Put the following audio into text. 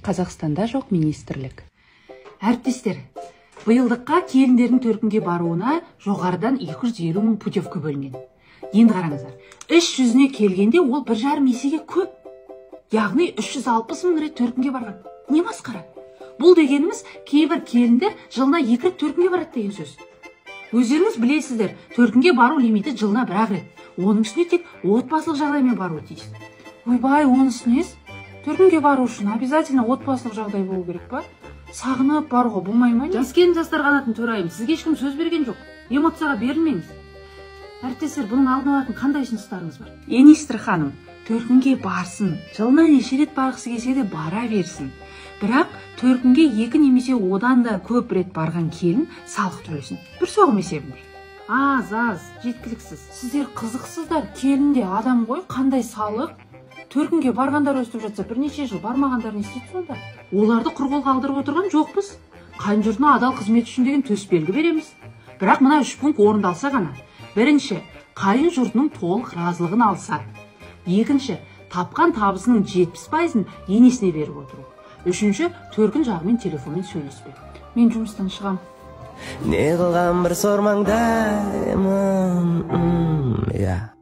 Қазақстанда жоқ министрлік. Әріптестер, биылдыққа келіндердің төркінге баруына жоғарыдан 250 мың путевка бөлінген. Енді қараңыздар, іс жүзіне келгенде ол 1,5 есеге көп. Яғни 360 мың рет төркінге барған. Не масқара? Бұл дегеніміз, кейбір келіндер жылына 2 рет төркінге барады деген сөз. Өздеріңіз білесіздер, төркінге бару лимиті жылына бір-ақ рет. Оның үстіне тек отбасылық жағдаймен баруы тиіс. Ойбай, онысы несі? Төркінге бару үшін обязательно отбасылық жағдай болу керек па? Сағынып баруға болмай ма, не? Жас келін, жастар қанатының төрайымы, сізге ешкім сөз берген жоқ. Эмоцияға берілмеңіз. Әріптестер, бұның алдын алатын қандай ұсыныстарыңыз бар? Министр ханым, төркінге барсын, жылына неше рет барғысы келсе де бара берсін. Бірақ төркінге 2 немесе одан да көп рет барған келін салық төлесін. Бір соғым есебінде. Аз, аз, жеткіліксіз. Сіздер қызықсыздар, келін де адам ғой, қандай салық? Төркінге барғандар өстіп жатса, бірнеше жыл бармағандар не істейді сонда? Оларды құр қол қалдырып отырған жоқпыз. Қайын жұртына адал қызмет үшін деген төсбелгі береміз. Бірақ мына 3 пункт орындалса ғана. Бірінші, қайын жұртының толық разылығын алса. Екінші, тапқан табысының 70%-ын енесіне беріп отыру. Үшінші, төркін жағымен телефонмен сөйлеспеу. Мен жұмыстан шығам. Не қылған бір сормаңдаймын, иә.